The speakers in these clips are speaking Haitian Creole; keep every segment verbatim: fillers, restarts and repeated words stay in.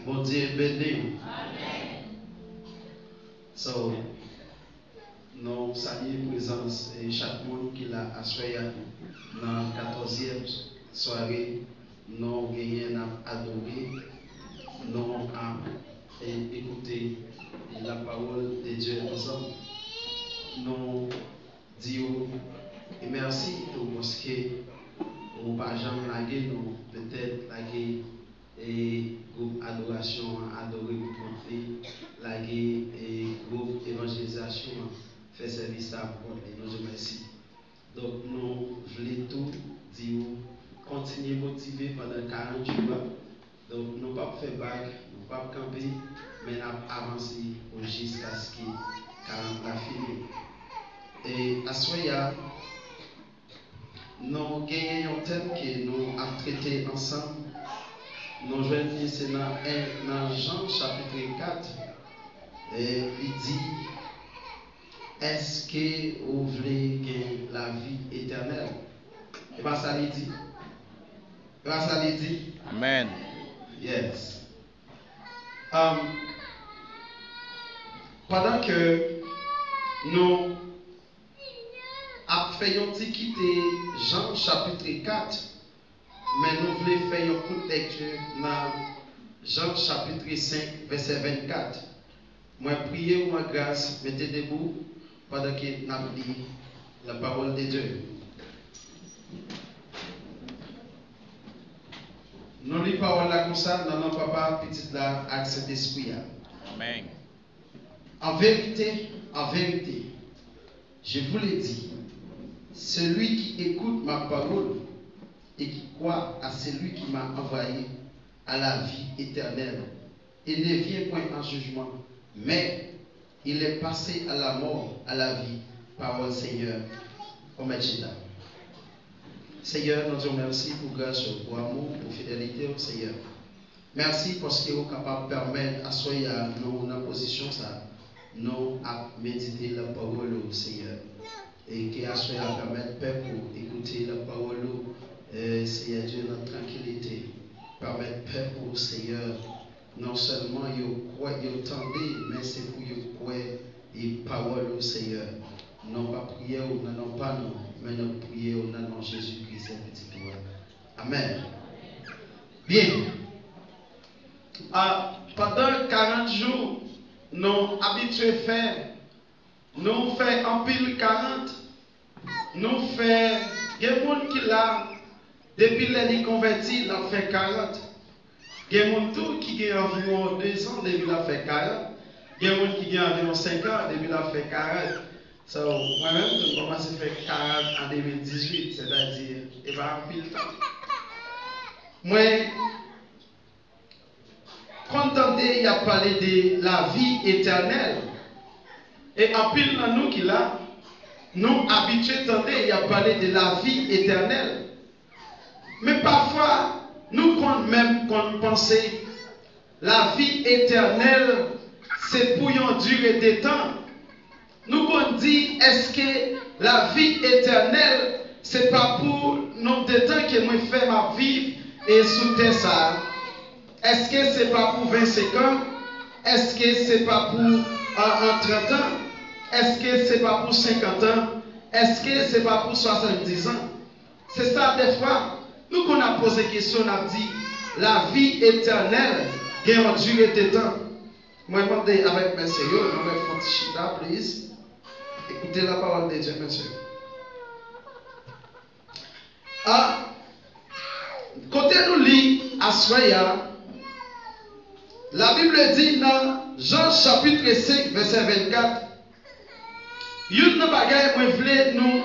Bondye beni w. So, nou salye prezans e chak moun ki la aswè a nan katòzyèm sware nou genyen n ap adore, nou ap e, ekoute la parole de Dieu ansanm. Nou di w e mèsi tou paske ou pa janm lage nou, petèt lage e gwoup adorasyon an adore pou kont li, lage e gwoup evanjelizasyon an fè sèvis la pou kont li. Nou di w mèsi. Donk, nou vle tou di w kontinye motive pandan karant jou a. Donk, nou p ap fè bak, nou p ap kanpe, men n ap avanse pou jiskaske karant la fini. E aswè a, nou genyen yon tèm ke nou ap trete ansanm. Nou jwenn li se nan en, nan Jan chapit kat. E li di, èske ou vle gen lavi etènèl? E pa sa li di? E pa sa li di? Amèn. Yes. Um, pandan ke nou ap fè yon ti kite Jan chapit kat, men nou vle fè yon kout lèkti nan Jan chapit senk, vèsè vennkat. Mwen priye w an gras, mete debou pandan ke n ap li la parole de Dieu. Nou li pawòl la konsa, nan non Papa, Pitit la ak Sentespri a. Amèn. En vérité, en vérité, je vous le dis, celui qui écoute ma parole et qui croit à celui qui m'a envoyé a la vie éternelle, et ne vient point en jugement, mais il est passé à la mort à la vie. Pawòl Senyè. Ou mèt chita. Senyè, nou di w mèsi pou gras ou, pou amou, pou fidelite w, Senyè. Mèsi paske ou kapab pèmèt aswè a nou nan pozisyon sa, nou ap medite la pawòl ou, Senyè. E ke aswè a pèmèt pèp ou ekoute la pawòl ou, e, Senyè Dye, nan trankilite. Pèmèt pèp ou, Senyè, non sèlman yo kwè, yo tande, men se pou yo kwè e pawòl ou, Senyè. Nou pa priye w nan non pa nou, men nou priye w nan non Jezikri, Sè Pitit ou a. Amèn. Byen. A, pandan karant jou, nou abitye fè, nou fè anpil karant, nou fè, gen moun ki la, depi lè li konvèti, l ap fè karant. Gen moun tou ki gen anviwon dezan depi l ap fè karant. Gen moun ki gen anviwon senkan depi l ap fè karant. So, mwen menm tou, m kòmanse fè karant an de mil dizuit, sètadi, e pa anpil tan. Mwen konn tande y ap pale de lavi etènèl. E anpil nan nou ki la, nou abitye tande y ap pale de lavi etènèl. Men pafwa, nou konn menm konn panse lavi etènèl se pou yon dire de tan. Nou konn di, èske lavi etènèl se pa pou nonb de tan ke mwen fè m ap viv e sou tè sa a? Èske se pa pou vennsenk an? Èske se pa pou, an, an, trant an? Èske se pa pou senkant an? Èske se pa pou swasanndiz an? Se sa, dèfwa, nou konn ap poze kesyon, n ap di, lavi etènèl gen yon dire de tan. Mwen mande avèk mèsi yo, nou mèt fè yon ti chita, please. Écoutez la parole de Dieu, mèsi. A, kote nou li aswè a, la Bible di nan Jan chapit senk, vèsè vennkat, youn nan bagay mwen vle nou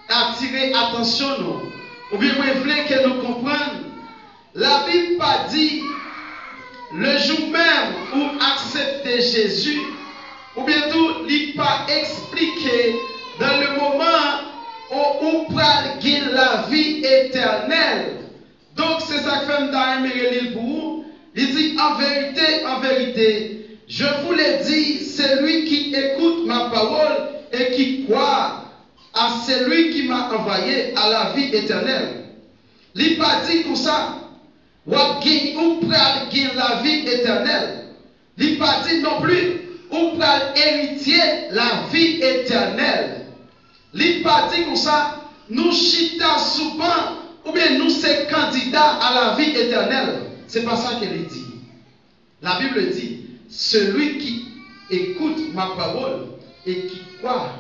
atire atansyon nou, oubyen mwen vle ke nou konprann, Labib pa di, le jour même ou accepte Jésus, oubyen tou, li pa eksplike dans le moment où ou pral gen lavi etènèl. Donk, se sa k fè m ta renmen reli l pou ou. Li di, en vérité, en vérité, je vous le dis, celui qui écoute ma parole et qui croit à celui qui m'a envoyé a la vie éternelle. Li pa di konsa, w ap gen, ou pral gen lavi etènèl. Li pa di non plis, ou pral eritye lavi etènèl. Li pa di konsa, nou chita sou ban, oubyen nou se kandida a lavi etènèl. Se pa sa ke li di. La Bible dit, celui qui écoute ma parole et qui croit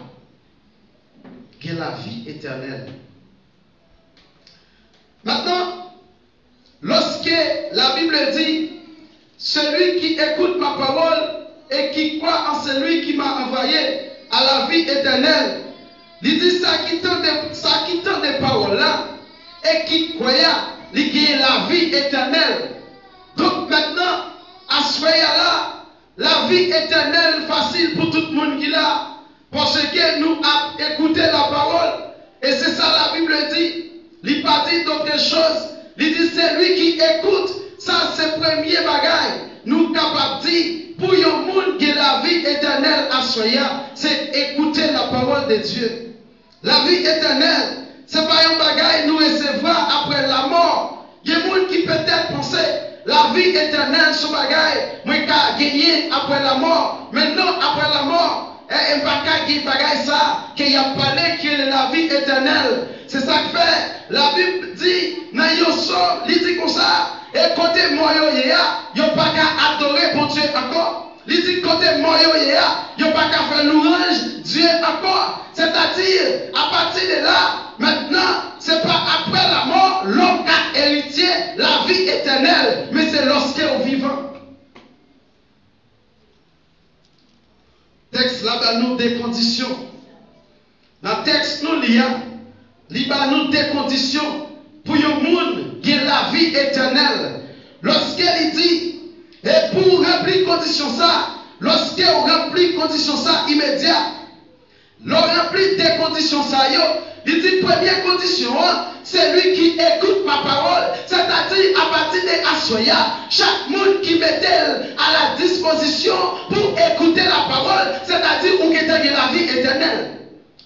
gen lavi etènèl. Maintenant, lorsque la Bible dit, celui qui écoute ma parole et qui croit en celui qui m'a envoyé a la vie éternelle, li di sa ki tande, sa ki tande pawòl la e ki kwè a, li gen lavi etènèl. Donk, mentnan, aswè a la, lavi etènèl fasil pou tout moun ki la, paske nou ap ekoute la pawòl. E se sa la Bible di. Li pa di dotre choz. Li di, celui qui écoute, sa se premye bagay nou kapab di pou yon moun gen lavi etènèl aswè a, se écouter la parole de Dieu. Lavi etènèl, se pa yon bagay nou resevwa apre lamò. Gen moun ki petèt panse, lavi etènèl se yon bagay mwen ka genyen apre lamò. Men non, apre lamò, e, e m pa ka gen bagay sa ke y ap pale, ki rele lavi etènèl. Se sa k fè, Labib di, nan yon sòm, li di konsa, e kote mò yo ye a, yo pa ka adore Bondye ankò. Li di kote mò yo ye a, yo pa ka fè lwanj Dye ankò. Sètadi, apati de la, mentnan, se pa apre lamò lòm ka eritye lavi etènèl, men se lòske w vivan. Tèks la ba nou de kondisyon. Nan tèks nou li a, li ba nou de kondisyon pou yon moun gen lavi etènèl. Lòske li di, e pou w ranpli kondisyon sa, lòske w ranpli kondisyon sa imedya, lè w ranpli de kondisyon sa yo, li di premye kondisyon an, celui qui écoute ma parole, sètadi apati de aswè a, chak moun ki mete l a la dispozisyon pou écouter la parole, sètadi ou gentan gen lavi etènèl.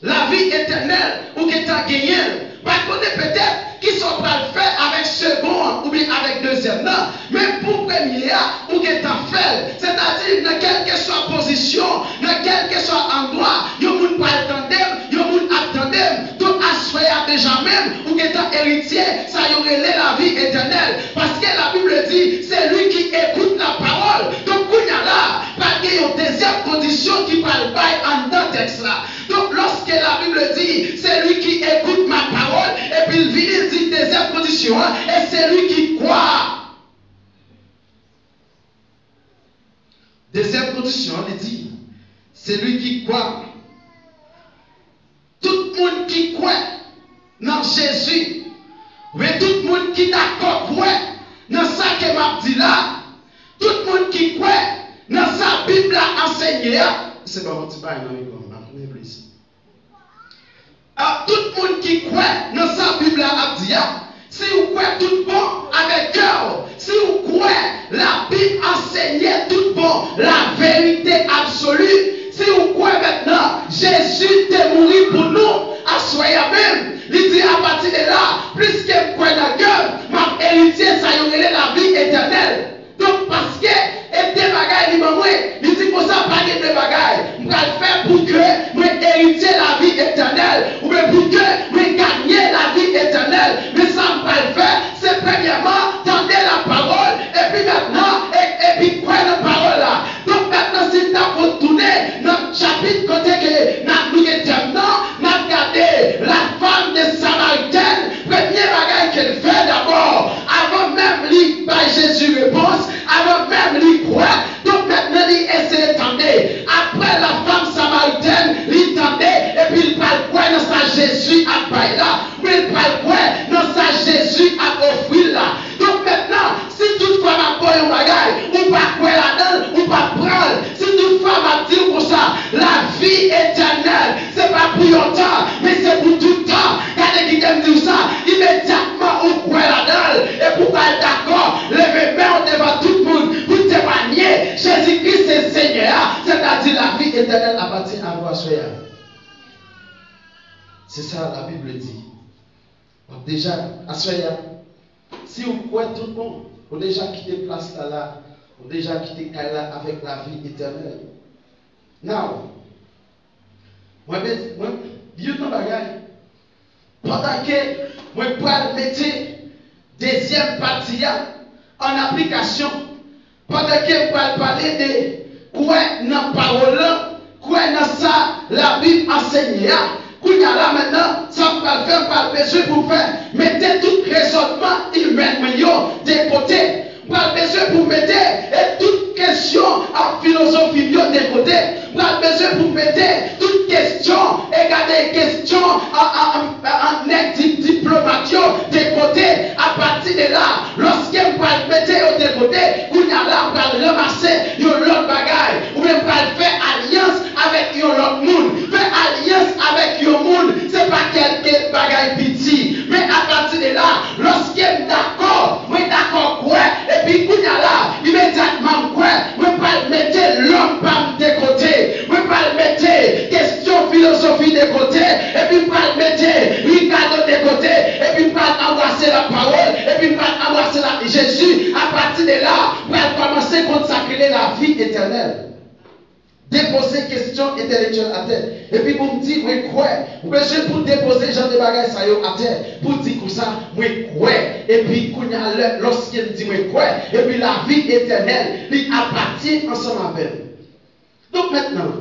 Lavi etènèl, ou gentan genyen l. Pa konnen petèt kisa w pral fè avèk segon an oubyen avèk dezyèm nan, men pou premye a, ou gentan fè l. Sètadi, nan kèlkeswa pozisyon, nan kèlkeswa andwa, yon moun pral tande m, yon moun ap tande m. Donk, aswè a deja menm, ou gentan eritye sa yo rele lavi etènèl. Paske Labib di, celui qui écoute la parole. Donk, kounye a la, pral gen yon dezyèm kondisyon ki pral bay anndan tèks la. Donk, lòske Labib di, celui qui écoute ma parole, epi l vini di dezyèm kondisyon an, et celui qui croit. Dezyèm kondisyon an, li di, celui qui croit. Tout moun ki kwè nan Jezi, oubyen tout moun ki dakò kwè nan sa ke m ap di la, tout moun ki kwè nan sa Bib la ansenye a, se pa yon ti bagay nan mikwo a, m ap mwen plis. A, tout moun ki kwè nan sa Bib la ap di a, si w kwè tout bon avèk kè w, si w kwè Labib ansenye tout bon, la vérité absolue, si w kwè mentnan Jezi te mouri pou nou, aswè a menm, li di apati de la, pliske m kwè nan kè m, m ap eritye sa yo rele lavi etènèl. Donk, paske e de bagay li ban mwen, li di konsa, pa gen de bagay m pral fè pou ke mwen eritye lavi etènèl, oubyen pou ke mwen ganye lavi etènèl. Men sa m pral fè, se premyèman, tande lapawòl, epi mentnan, e, epi kwè nan pawòl la. Donk, mentnan, si n ta retounen nan chapit kote ke n ap, nou gen tèm nan, n ap gade la femme de Samaritaine, premye bagay ke l fè dabò, avan menm li bay Jezi repons, avan menm li kwè, donk mentnan li eseye tande. Apre la femme samaritaine, li tande, epi l pral kwè nan sa Jezi ap bay la, oubyen l pral kwè nan sa Jezi ap ofri l la. Donk mentnan, si toutfwa m ap ba w yon bagay, ou pa kwè ladan l, ou p ap pran l. Si toutfwa m ap di w konsa, lavi etènèl, se pa pou yon tan, men se pou tout tan. Gade, kite m di w sa, imedyatman ou kwè ladan l, epi w pral dakò leve men w devan tout moun pou w temwaye Jezi Kris se Senyè a, sètadi lavi etènèl apatyen a ou aswè a. Se sa Labib di. W ap deja, aswè a, si w kwè tout bon, Ou deja kite plas la la. Ou deja kite kay la avèk lavi etènèl. Now, mwen, mwen, youn nan bagay, pandan ke mwen pral mete dezyèm pati a an aplikasyon, pandan ke m pral pale de kwè nan pawòl lan, kwè nan sa Labib ansenye a. Kounye a la mentnan, sa m pral fè, m pral bezwen pou m fè, mete tout rezònman imèn mwen yo de kote. M pral bezwen pou m mete e tout kesyon ak filozofi m yo de kote. M pral bezwen pou m mete tout kesyon e gade kesyon an, an, an, an nèg di, diplomat yo de kote. Apati de la, lòske m pral mete yo de kote, kounye a la m pral ranmase yon lòt bagay, oubyen m pral fè alyans avèk yon lòt moun. Fè alyans avèk yon moun, se pa kèlke bagay piti. Men apati de la, lòske m dakò, mwen dakò kwè, epi kounye a la, imedyatman m kwè, mwen pral mete lòm pa m de kote. Mwen pral mete kesyon filozofi de kote, epi m pral mete Ricardo de kote, epi m pral anbrase lapawòl, epi m pral anbrase la, Jezi. Apati de la, m pral kòmanse konn sa k rele lavi etènèl. Depoze kesyon entèlektyèl atè. Epi pou m di, mwen kwè. Ou bezwen pou depoze jan de bagay sa yo atè. Pou di konsa, mwen kwè. Epi kounye a lè, lòske m di mwen kwè, epi lavi etènèl, li apatyen ansanm avè m. Donk mentnan,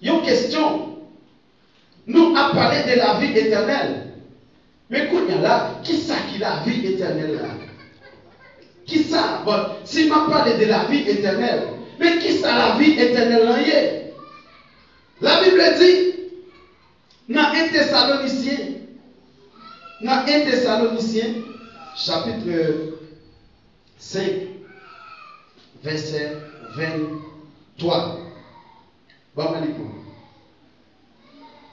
yon kesyon. Nou ap pale de lavi etènèl. Men kounye a la, kisa ki lavi etènèl la? Kisa, bon, si m ap pale de lavi etènèl, men kisa lavi etènèl lan ye? Labib di nan en Tesalonisyen, nan en Tesalonisyen, chapit senk, vèsè venntwa. Ban mwen li pou ou.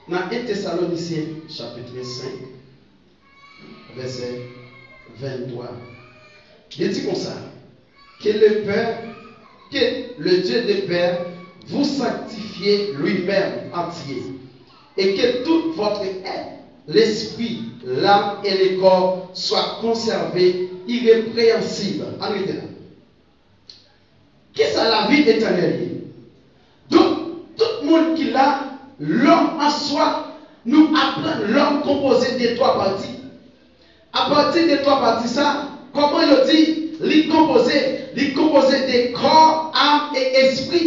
Nan en Tesalonisyen, chapit senk, vèsè venntwa. Li di konsa, que le Père, que le Dieu de Père vous sanctifie lui-même entier, et que tout votre être, l'esprit, l'âme et le corps soient conservés irrépréhensibles. Ann rete la. Kisa lavi etènèl ye? Donk, tout moun ki la, lòm an swa, nou aprann lòm konpoze de twa pati. Apati de twa pati sa, kòman yo di li konpoze? Li konpoze de kò, am e espri.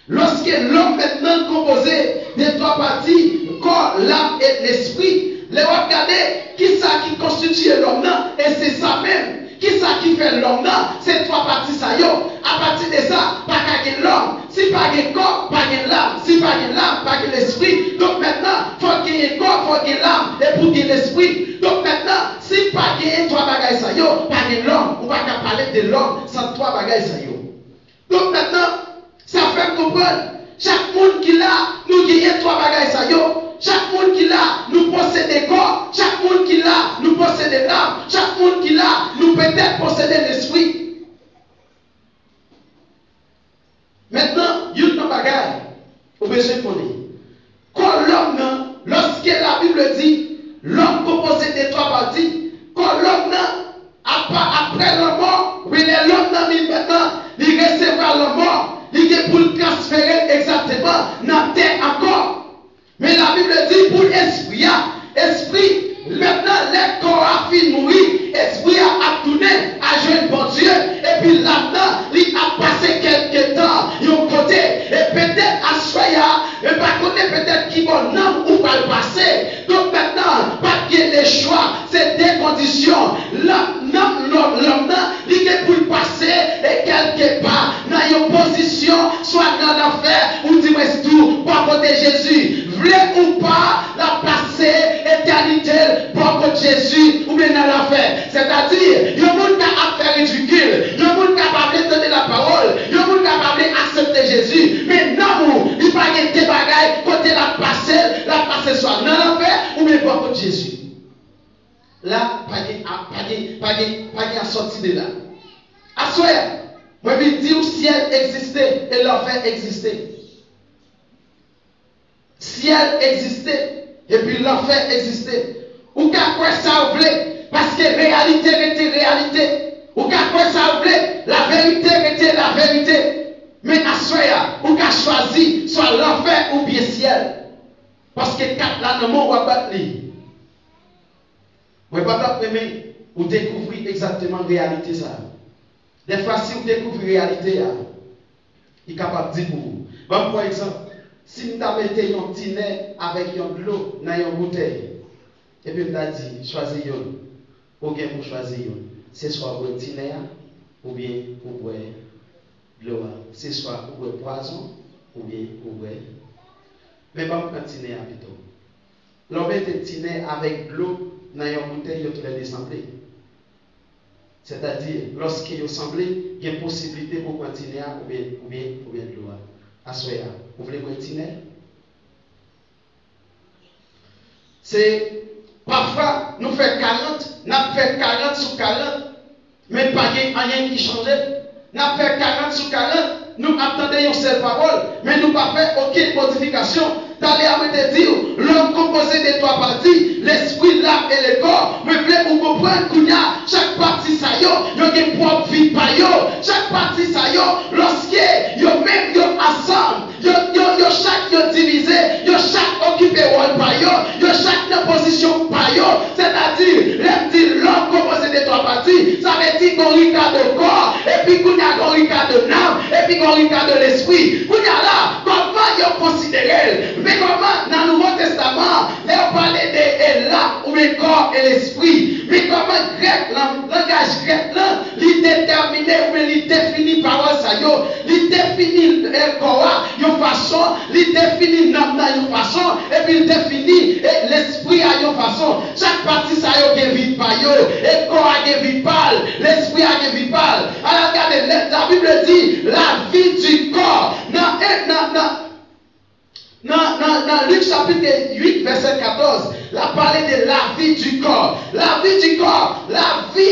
Lòske lòm mentnan konpoze de twa pati, kò, lam e lespri, lè w ap gade kisa ki konstitiye lòm nan, e se sa menm. Kisa ki fè lòm nan? Se twa pati sa yo. Apati de sa, pa ka gen lòm si pa gen kò, pa gen lam, si pa gen lam, pa gen lespri. Donk mentnan, fòk genyen kò, fòk gen lam, e pou gen lespri. Donk mentnan, si pa genyen twa bagay sa yo, pa gen lòm. Ou pa ka pale de lòm san twa bagay sa yo. Donk mentnan, sa fè m konprann, chak moun ki la, nou genyen twa bagay sa yo. Chak moun ki la, nou posede kò. Chak moun ki la, nou posede lam. Chak moun ki la, nou petèt posede lespri. Mentnan, youn nan bagay ou bezwen konnen. Kò lòm nan, lòske Labib di lòm konpoze de twa pati, kò lòm nan, apa, apre lanmò, oubyen lè lòm nan li mentnan, li resevwa lanmò, li gen pou l transfere l egzakteman nan tè ankò. Men Labib di pou espri a, espri, mentnan lè kò a fin mouri, espri a ap tounen al jwenn Bondye, epi lam nan, li ap pase kèlke tan yon kote, e petèt aswè a, e pa konnen petèt ki bò nanm ou pral pase. Donk mentnan, pa t gen de chwa, se de kondisyon. Lam, nanm, lòm, lòm nan, li gen pou l pase, e kèlke pa, nan yon pozisyon, swa nan lanfè, ou di mwen tou, bò kote Jezi. Vle ou pa, l ap pase etènite l bò kot Jezi, oubyen nan lanfè. Sètadi, yon moun ka ap fè ridikil, yon moun ka pa vle tande lapawòl, yon moun ka pa vle aksepte Jezi, men nanm ou, li pa gen de bagay kote l ap pase, l ap pase swa nan lanfè, oubyen bò kot Jezi. La, pa gen, pa gen, pa gen, pa gen asòti de la. Aswè a, mwen vin di w syèl egziste e lanfè egziste. Syèl egziste, epi lanfè egziste. Ou ka kwè sa w vle, paske reyalite rete reyalite. Ou ka kwè sa ou vle, laverite rete laverite. Men aswè a, ou ka chwazi swa lanfè oubyen syèl. Paske kat la nan men w, w ap bat li. Mwen pa t ap renmen ou dekouvri egzakteman reyalite sa a. Dèfwa, si w dekouvri reyalite a, li kapab di pou ou. Ban m pran egzanp. Si m ta mete yon ti nè avèk yon dlo nan yon boutèy, epi m ta di, chwazi youn, ou gen pou chwazi youn. Se swa w bwè ti nè a, oubyen ou bwè dlo a. Se swa ou bwè pwazon, oubyen ou bwè. Men ban m pran ti nè a pito. Lè w mete ti nè avèk dlo nan yon boutèy, yo toulède sanble. Sètadi, lòske yo sanble, gen posiblite pou w pran ti nè a oubyen, oubyen, oubyen dlo a. Aswè a, ou vle bwè ti nè? Se, pafwa, nou fè karant, n ap fè karant sou karant, men pa gen anyen ki chanje. N ap fè karant sou karant, nou ap tande yon sèl pawòl, men nou pa fè okenn modifikasyon. Talè a mwen te di w, lòm konpoze de twa pati, lespri, lam e le kò. Mwen vle ou konprann kounye a, chak pati sa yo, yo gen pwòp vi pa yo. Chak pati sa yo, lòske yo menm yo ansanm, yo, yo, yo chak yo divize, yo chak okipe wòl pa yo, yo chak nan pozisyon pa yo. Sètadi, lè m di lòm konpoze de twa pati, sa vle di gon Ricardo kò, epi kounye a gon Ricardo nanm, epi gon Ricardo lespri. Kounye a la, kòman yo konsidere l? Men kòman nan Nouvo Testaman, lè yo pale de e lam oubyen kò e lespri, men kòman grèk lan, langaj grèk lan, li detèmine oubyen li defini pawòl sa yo, li defini, eh, kò a yon fason, li defini nanm nan yon fason, epi li defini, eh, lespri a yon fason. Chak pati sa yo gen vi pa yo, e kò a gen vi pa l, lespri a gen vi pa l. Al gade, la, la Bible di, la vie du corps. Nan, nan, nan, nan, nan, nan Lik chapit uit, vèsè katòz, l ap pale de lavi di kò. Lavi di kò, lavi,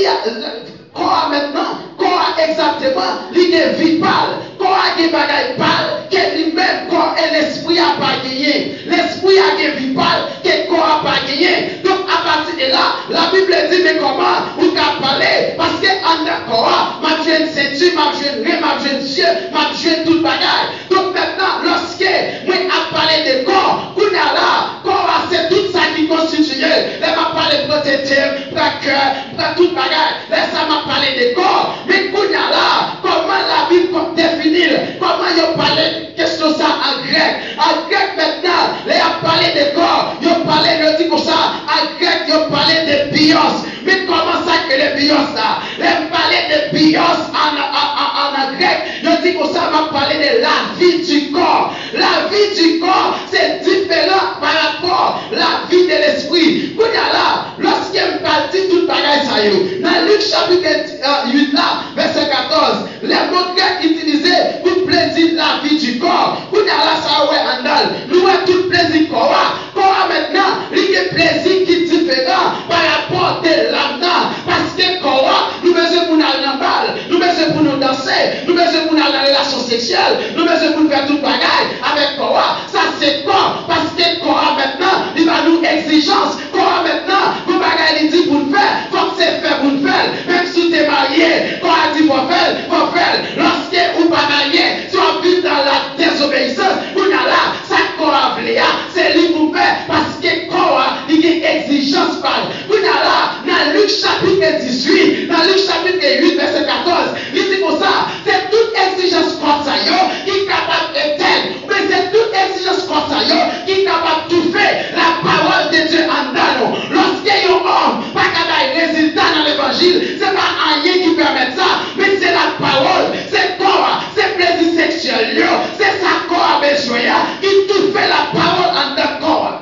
kò a mentnan, kò a egzakteman, li gen vi pa l. Kò a gen bagay pa l ke li menm, kò e lespri a pa genyen. Lespri a gen vi pa l ke kò a pa genyen. Donk, apati de la, Labib di, men kòman ou ka pale? Paske anndan kò a, m ap jwenn senti, m ap jwenn ren, m ap jwenn zye, m ap jwenn tout bagay. Donk mentnan, lòske mwen ap pale de kò, kounye a la, kò a se tout sa ki konstitiye l. Lè m ap pale, pran tete m, pran kè, pran tout bagay. Lè sa m ap pale de kò. Men kounye a la, kòman Labib defini l? Kòman yo pale kesyon sa an grèk? An grèk mentnan, lè y ap pale de kò, yo pale, yo di konsa, an grèk, yo pale de bios. Men kòman sa k rele bios la? Lè m pale de bios an, an, an, an, an grèk, yo di konsa, m ap pale de lavi di kò. Lavi di kò, se diferan pa rapò lavi de lespri. Kounye a la, lòske m pral di tout bagay sa yo, nan Lik chapit, eh, uit la, vèsè katòz, lè mo grèk itilize pou plezi lavi di kò, kounye a la sa ou wè anndan l, nou wè tout plezi kò a. Kò a mentnan, li gen plezi ki diferan pa rapò de lam nan. Paske kò a, nou bezwen pou n al nan bal, nou bezwen pou nou danse, nou bezwen pou n al nan relasyon seksyèl, nou bezwen pou n fè tout bagay avèk kò a. Sa se kò, paske kò a mentnan, li ba nou egzijans. Kò a mentnan, gon bagay li di pou n fè, fòk se fè pou n fè l. Menm si w te marye, kò a di fò fè l, fò fè l. Lòske ou pa marye, si w ap viv nan la dezobeyisans, kounye a la, sa kò a vle a, se li pou fè, paske kò a, li gen egzijans pa l. Kounye a la, nan Lik chapit dizuit, nan Lik chapit uit, vèsè katòz, li di konsa, se tout egzijans kò sa yo ki kapab etèn, oubyen se tout egzijans kò sa yo ki kapab toufe lapawòl de Dye anndan nou. Lòske yon òm pa ka bay rezilta nan levanjil, se pa anyen ki pèmèt sa, men se lapawòl, se kò a, se plezi seksyèl yo, se sa kò a bezwen an ki toufe lapawòl anndan kò a.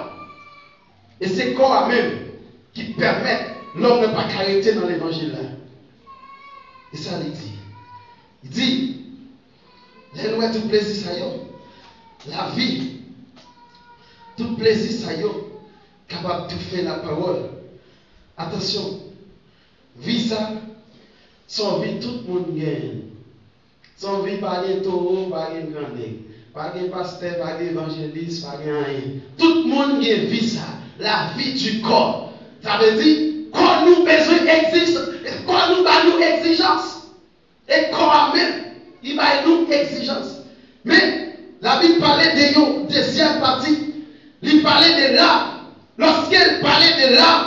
E se kò a menm ki pèmèt lòm nan pa ka rete nan levanjil la. E sa li di? Li di, lè nou wè tout plezi sa yo, lavi, tout plezi sa yo kapab toufe lapawòl. Atansyon, vi sa, se yon vi tout moun genyen. Se yon vi pa gen towo, pa gen grannèg, pa gen pastè, pa gen evanjelis, pa gen anyen. Tout moun gen vi sa, lavi di kò. Sa vle di, kò nou bezwen egzijans, Kò nou ba nou egzijans. E kò a menm, li bay nou egzijans. Men, Labib pale de yon dezyèm pati. Li pale de lam. Lòske l pale de lam,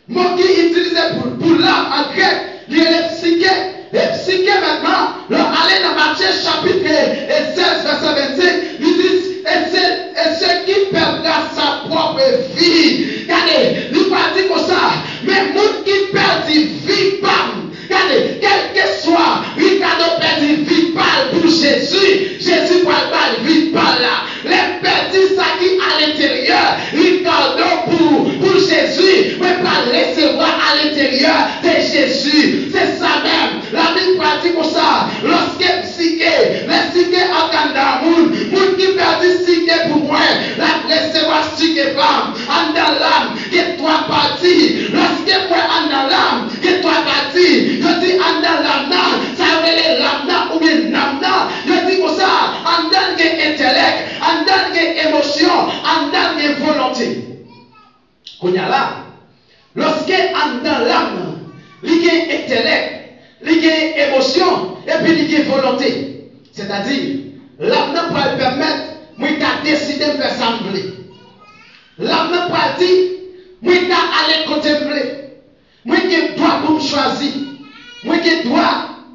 mo ki itilize pou, pou lam an grèk, li rele psike. E psike mentnan, lè w ale nan Matye chapit sèz, vèsè vennsenk, li di, et ce, et ce qui perdra sa propre vie. Gade, li pa di konsa, men moun ki pèdi vi pa m, gade, kèlkeswa, Ricardo pèdi vi pa l pou Jezi, Jezi pral ba l vi pa l la. Lè m pèdi sa ki alenteryè, Ricardo pou, pou Jezi, mwen pral resevwa alenteryè de Jezi. Se sa menm. Labib pral di konsa, lòske m sike, lè sike ap anndan moun, moun ki pèdi sike pou mwen, l ap resevwa sike pa m. Anndan lam, gen twa pati. Lòske m wè anndan lam, gen twa pati. Yo di anndan lam nan, sa yo rele lam nan oubyen nanm nan. Yo di konsa, anndan l gen entèlèk, anndan l gen emosyon, anndan l gen volonte. Kounye a la, lòske anndan lam nan, li gen entèlèk, li gen emosyon, epi li gen volonte. Sètadi, lam nan pral pèmèt mwen ka deside m fè sa m vle. Lam nan pral di, mwen ka ale kote m vle. Mwen gen dwa pou m chwazi. Mwen gen dwa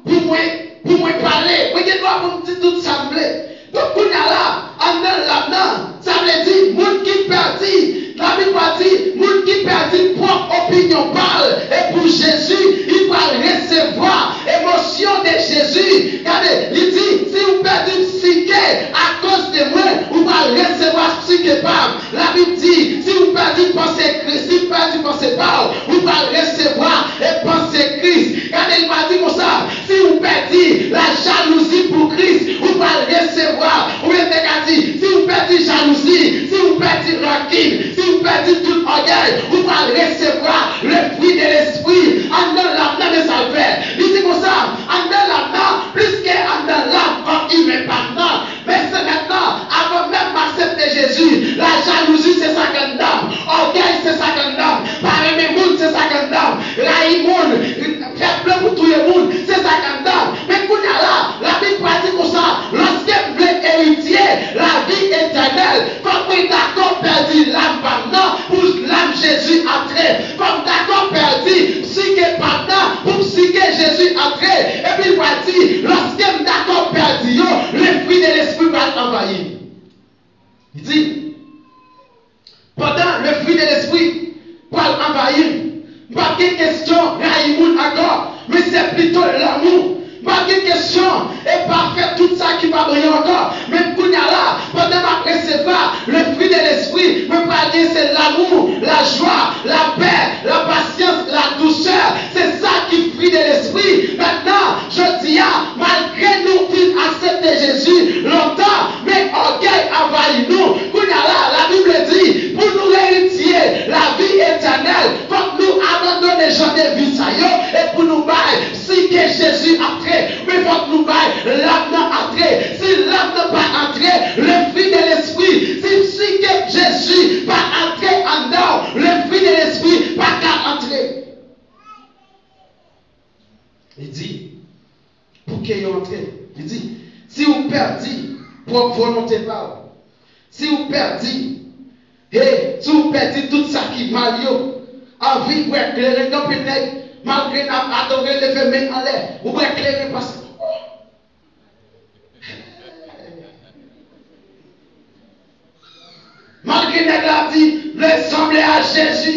pou mwen, pou mwen pale. Mwen gen dwa pou m di tout sa m vle. Donk, kounye a la, anndan lam nan, sa vle di, moun ki pèdi, Labib pa di, moun ki pèdi pwòp opinyon pa l, e pou Jezi, li pral resevwa emosyon de Jezi. Gade, li di, si w pèdi psike akoz de mwen, ou pral resevwa psike pa m. Labib di, si w pèdi panse Kris, si w pèdi panse pa w, ou pral resevwa e panse Kris. Gade, li pa di konsa, si w pèdi lajalouzi pou Kris, ou pral resevwa. Oubyen te ka di, si w pèdi jalouzi, si w pèdi rankin, si w pèdi tout ògèy, ou pral resevwa le fruit de l'esprit. Anndan lam nan, men sa l fè. Li di konsa, anndan lam nan, plis ke anndan lam kò imen pa m nan, men se mentnan, avan menm m aksepte Jezi, lajalouzi se sa k anndan m, ògèy se sa k anndan m, pa renmen moun se sa k anndan m, rayi moun, fè plan pou touye moun se sa k anndan m. Men kounye a la, Labib pa di konsa, lòske m vle eritye lavi etènèl, fòk mwen dakò pèdi lam pa m nan pou lam Jezi antre. Fòk m dakò pèdi psike pa m nan pou psike Jezi antre. Epi l pral di, lòske m dakò pèdi yo, le fruit de l'esprit pral anvayi m. Li di, pandan le fruit de l'esprit pral anvayi m, m p ap gen kesyon rayi moun ankò, men se plito lanmou. M p ap gen kesyon e pa fè tout sa ki pa bon yo ankò. Men kounye a la, pandan m ap resevwa le fruit de l'esprit, mwen pral gen se lanmou, lajwa, lapè, lapasyans, ladousè. Se sa ki fruit de l'esprit. Mentnan, jodi a, malgre nou fin aksepte Jezi lontan, men ògèy anvayi nou. Kounye a la, Labib di, pou nou eritye lavi etènèl, fòk nou abandone jan de vi sa yo, e pou nou bay psike Jezi antre. Men fòk nou bay lam nan antre. Si lam nan pa antre, le fruit de l'esprit, si psike Jezi pa antre anndan w, le fruit de l'esprit pa ka antre. Li di, pou ke yo antre. Li di, si w pèdi pwòp volonte pa w, si w pèdi, e, si w pèdi tout sa ki mal yo, anvi bwè kleren, gen anpil nèg, malgre n ap adore, leve men anlè, ou bwè kleren paske, malgre nèg la ap di, vle sanble a Jezi.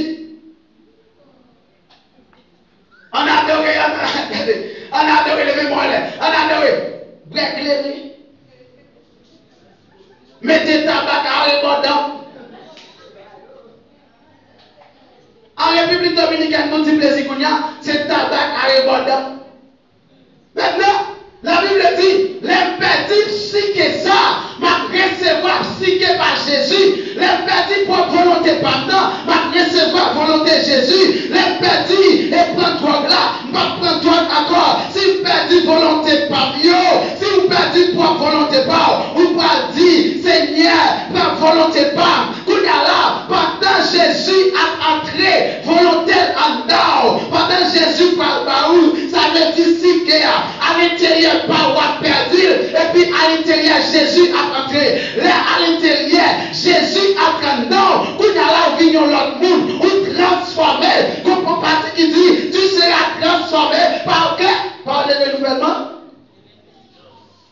Ann adore, ann, gade, ann adore, leve men anlè. Ann adore. Bwè kleren. Mete tabak a rebò dan. An Repiblik Dominikèn, nou di plezi kounye a, se tabak a rebò dan. Mentnan, Labib di, lè m pèdi psike sa, m ap resevwa psike pa Jezi. Lè m pèdi pwòp volonte pa m nan, m ap resevwa volonte Jezi. Lè m pèdi e pran dwòg la, m p ap pran dwòg ankò. Si m pèdi volonte pa m yo, si w pèdi pwòp volonte pa w, ou pral di, Senyè, pran volonte pa m. Kounye a la, pandan Jezi ap antre volonte l anndan w, pandan Jezi pral ba ou Jezi ap antre. Lè alenteryè, Jezi ap anndan w. Kounye a la, ou vin yon lòt moun. Ou transfòme. Gon pati ki di, tu seras transformé par, par le renouvellement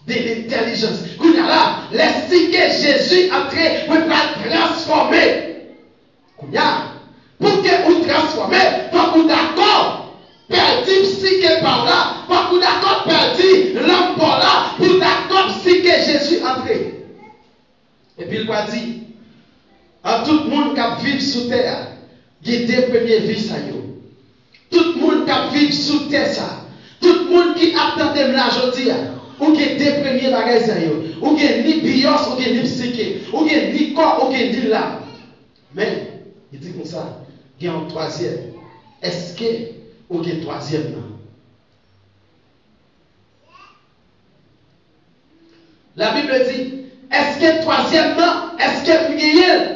de l'intelligence. Kounye a la, lè si ke Jezi antre, mwen pral transfòme. Kounye a, pou ke ou transfòme, fòk ou dakò pèdi psike pa w la, fòk ou dakò pèdi lanm pa w la, pou w dakò psike Jezi antre. Epi l pral di, a tout moun k ap viv sou tè a, gen de premye vi sa yo. Tout moun k ap viv sou tè sa, tout moun ki ap tande m la jodi a, ou gen de premye bagay sa yo. Ou gen ni biyòs, ou gen ni psike, ou gen ni kò, ou gen ni lam. Men, li di konsa, gen yon twazyèm. Èske ou gen twazyèm nan? Labib di, èske twazyèm nan, èske m genyen l?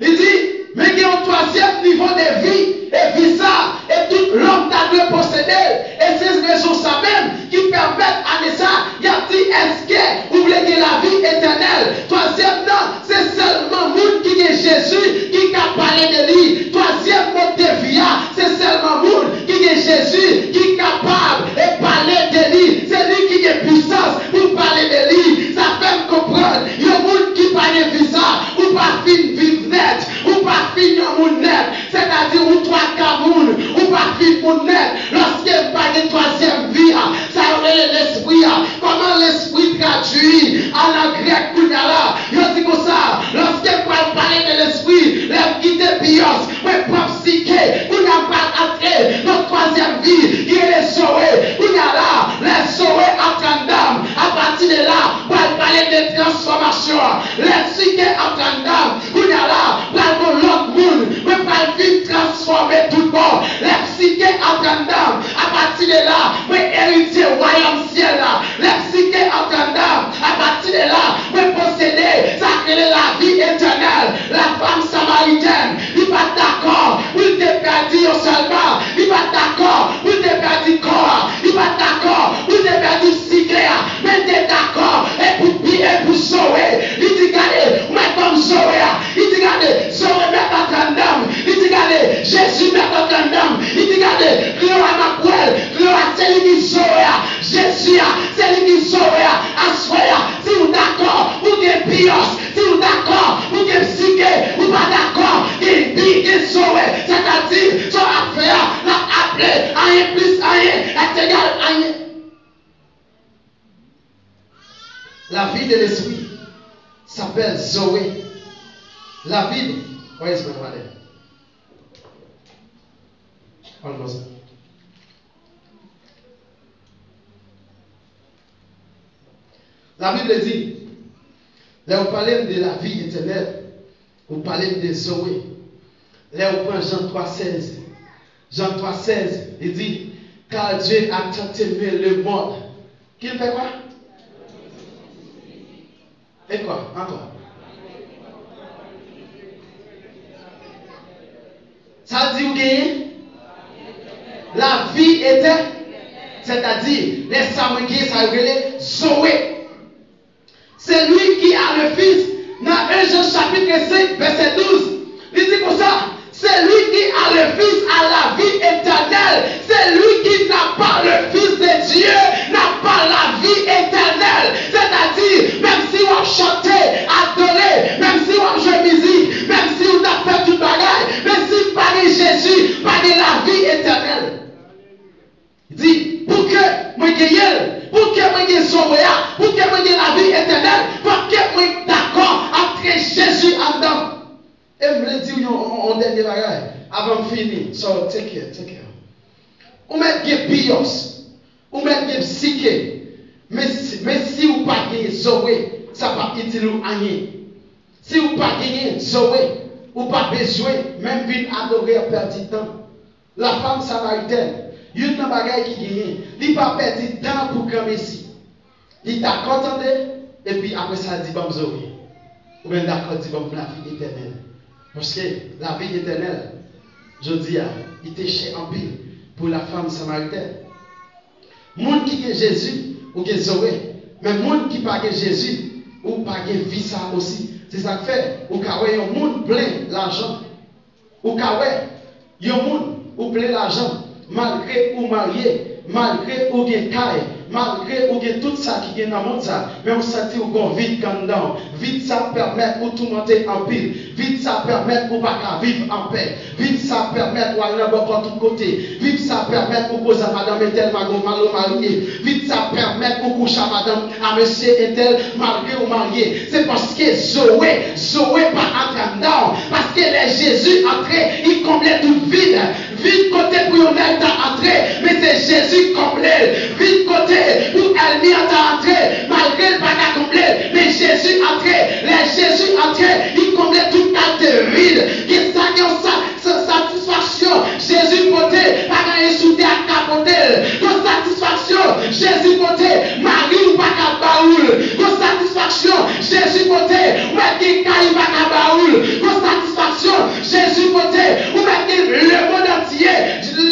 Li di, men gen yon twazyèm nivo de vi, e vi sa, e tout lòm ta dwe posede l. E se rezon sa menm ki pèmèt ane sa, y ap di, èske ou vle gen lavi etènèl? Twazyèm nan, se sèlman moun ki gen Jezi ki ka pale de li. Twazyèm mòd de vi a, se sèlman moun ki gen Jezi ki kapab e pale de li. Se li ki gen pisans pou pale de li. Sa fè m konprann, yon moun ki pa gen vi sa, ou pa fin viv nèt, ou pa fin yon moun nèt. Sètadi, ou twa ka moun, ou pa fin moun nèt. Lòske m pa gen twazyèm vi a, sa yo rele lespri a. Kòman lespri tradui an, an grèk kounye a la? Yo di konsa, lòske m pral pale de lespri, lè m kite biyòs, mwen pran psike, kounye a m pral antre nan twazyèm vi, ki rele Zoe. Kounye a la, lè Zoe ap anndan m, apati de la, pral pale de transfòmasyon. Lè psike ap anndan m, kounye a la, pral gon lòt moun, mwen pral vin transfòme tout bon. Lè psike ap anndan m, apati de la, mwen eritye wayòm syèl la. Lè psike ap anndan m, apati de la, mwen posede sa k rele lavi etènèl. La femme samaritaine, li pa t dakò pou l te pèdi yo sèlman. Li pa t dakò pou l te pèdi kò a. Li pa t dakò pou l te pèdi psike a. Men l te dakò e pou bi e pou Zoe. Li di, gade, ou mèt ban m Zoe a. Li di, gade, Zoe mèt antre anndan m. Li di, gade, Jezi mèt antre anndan m. Li di, gade, Kleo a m ap wè l. Kleo a se li ki Zoe a. Jezi a, se li ki Zoe a. Aswè a, si w dakò pou gen biyòs, si w dakò pou gen psike, ou pa dakò gen bi, gen Zoe, sètadi sa w ap fè a, l ap aple anyen plis anyen, èk egal anyen. La vie de l'esprit s'appelle Zoé. La vie, where is my father? Almost. Labib di, lè ou pale m de lavi etènèl, ou pale m de Zoe. Lè ou pran Jan twa sèz, Jan twa sèz, li di, car Dieu a tant aimé le monde. Ki l fè kwa? E kwa? Ankò. Sa l di ou genyen? Lavi etènèl. Sètadi, lè sa mwen genyen, sa yo rele Zoe. C'est lui qui a le Fils. Nan en Jan chapit senk, vèsè douz, li di konsa, celui qui a le Fils a la vie éternelle. Celui qui n'a pas le Fils de Dieu n'a pas la vie éternelle. Sètadi, menm si w ap chante, adore, menm si w ap jwe mizik, menm si w t ap fè tout bagay, men si pa gen Jezi, pa gen lavi etènèl. Di, pou ke mwen genyen l, pou ke mwen gen Zoe a, pou ke mwen gen lavi etènèl, fòk ke mwen dakò antre Jezi anndan m. E m vle di w yon, yon, yon dènye bagay, avan m fini. So, take care, take care. Ou mèt gen biyòs, ou mèt gen psike, men si, men si w pa gen Zoe, sa p ap itil ou anyen. Si w pa genyen Zoe, ou pa bezwen menm vin adore a pèdi tan. La femme samaritaine, youn nan bagay ki genyen, li pa pèdi tan pou granmesi. Li dakò tande, epi apre sa, li di, ban m Zoe. Oubyen l dakò di, ban m lavi etènèl. Paske lavi etènèl, jodi a, li te chè anpil pou la femme samaritaine. Moun ki gen Jezi, ou gen Zoe. Men moun ki pa gen Jezi, Ou pa gen vi sa osi. Se sa k fè ou ka wè yon moun plen lajan. Ou ka wè yon moun ou plen lajan, malgre ou marye, malgre ou gen kay, malgre ou gen tout sa ki gen nan mond sa, men ou santi w gon vid anndan w. Vid sa pèmèt ou toumante anpil. Vid sa pèmèt ou pa ka viv anpè. Vid sa pèmèt ou al nan bòkò tout kote. Vid sa pèmèt ou koze a madanm entèl malgre w marye. Vid sa pèmèt ou kouche a madanm a mesye entèl malgre ou marye. Se paske Zoe, Zoe pa antre anndan w. Paske lè Jezi antre, li konble tout vid. Vid kote pou yon nèg ta antre, men se Jezi konble l. Vid kote pou ènmi an ta antre, malgre l pa ka konble l, men Jezi antre. Lè Jezi antre, li konble tout kalite vid. Gen sa, gen yon sa, sa, satisfaksyon Jezi pote, pa gen anyen sou tè a k ka pote l. Yon satisfaksyon Jezi pote, mari w pa ka ba ou l. Yon satisfaksyon Jezi pote, ou mèt gen kay, li pa ka ba ou l. Yon satisfaksyon Jezi pote, ou mèt gen lemonn antye,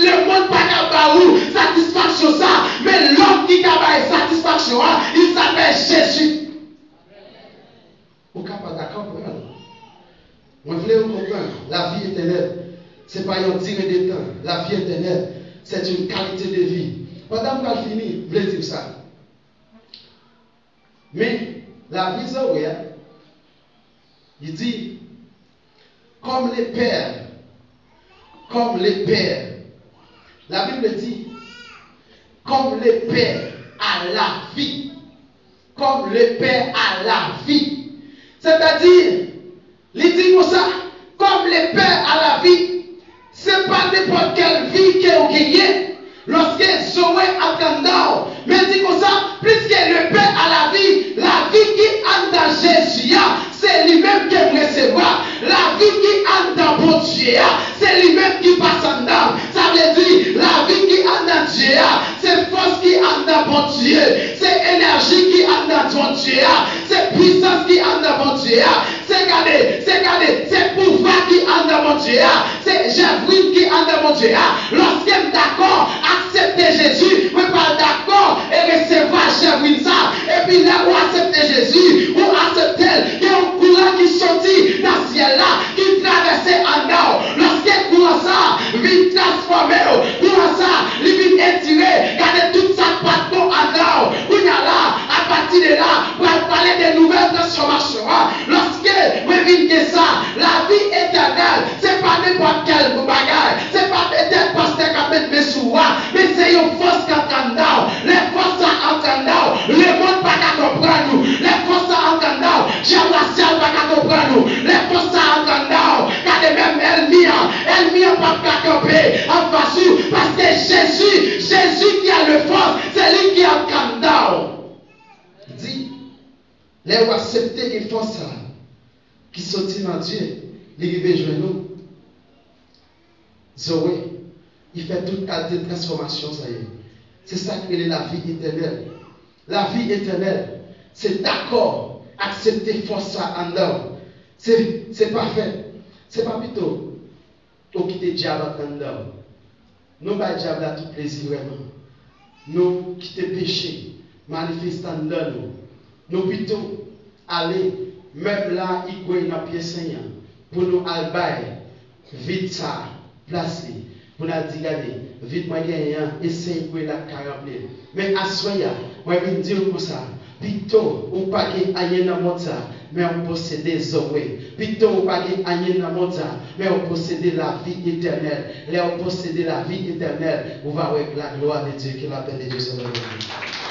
lemonn pa ka ba ou satisfaksyon sa. Men lòm ki ka bay satisfaksyon an, il s'appelle Jésus. Ou ka pa dakò, pran l. Mwen vle ou konprann, lavi etènèl, se pa yon dire de tan. Lavi etènèl, c'est une qualité de vie. Pandan m pral fini, m vle di w sa. Men, lavi Zoe a, li di, comme le Père, comme le Père. La Bible dit, comme le Père a la vie, comme le Père a la vie. Sètadi, li di konsa, comme le Père a la vie, se pa nenpòt kèl vi ke w genyen lòske Zoe antre anndan w. Men di konsa, puisque le Père a la vie, lavi ki anndan Jezi a, se li menm ke m resevwa. Lavi ki anndan Bondye a, se li menm ki pase anndan m. Sa vle di, lavi ki anndan Dye a, se fòs ki anndan Bondye, se enèji ki anndan Bondye a, se pwisans ki anndan Bondye a, se gade, se gade, se pouvwa ki anndan Bondye a, se jèvrin ki anndan Bondye a. Lòske m dakò aksepte Jezi, mwen pral dakò e resevwa jèvrin sa. Epi lè ou aksepte Jezi, ou aksepte l, gen yon kouran ki soti nan syèl la, ki travèse anndan w. Lòske kouran sa vin transfòme w, kouran sa, li vin etire, gade tout sa k pa t bon anndan w. Kounye a la, apati de la, pral pale de nouvèl transfòmasyon an. Lòske mwen vin gen sa, lavi etènèl, se pa nenpòt kèl bagay. Se pa petèt pastè k ap met men sou ou a, men se yon fòs k antre anndan w. Lè fòs sa antre anndan w, lemonn pa ka konprann ou. Lè fòs sa antre anndan w, dyab rasyal pa ka konprann ou. Lè fòs sa antre anndan w, gade menm ènmi an, ènmi an p ap ka kanpe anfas ou, paske Jezi, Jezi ki a le fòs, se li ki antre anndan w. Di, lè ou aksepte gen fòs sa ki soti nan Dye, li rive jwenn ou. Zoe, li fè tout kalite transfòmasyon sa yo. Se sa k rele lavi etènèl. Lavi etènèl, se dakò aksepte fòs sa anndan w. Se, se pa fè, se pa pito ou kite dyab antre anndan w. Nou bay dyab la tout plezi vrèman. Nou kite peche manifeste anndan nou. Nou pito ale menm la igwe nan pye Senyè pou nou al bay vid sa plas li. Pou n al di, gade, vid mwen genyen an, e se igwe la k ka ranpli l. Men aswè a, mwen vin di w konsa, pito ou pa gen anyen nan mond sa, men ou posede Zoe. Pito ou pa gen anyen nan mond sa, men ou posede lavi etènèl. Lè ou posede lavi etènèl, ou va wè la gloire de Dieu, que la paix de Dieu soit avec vous.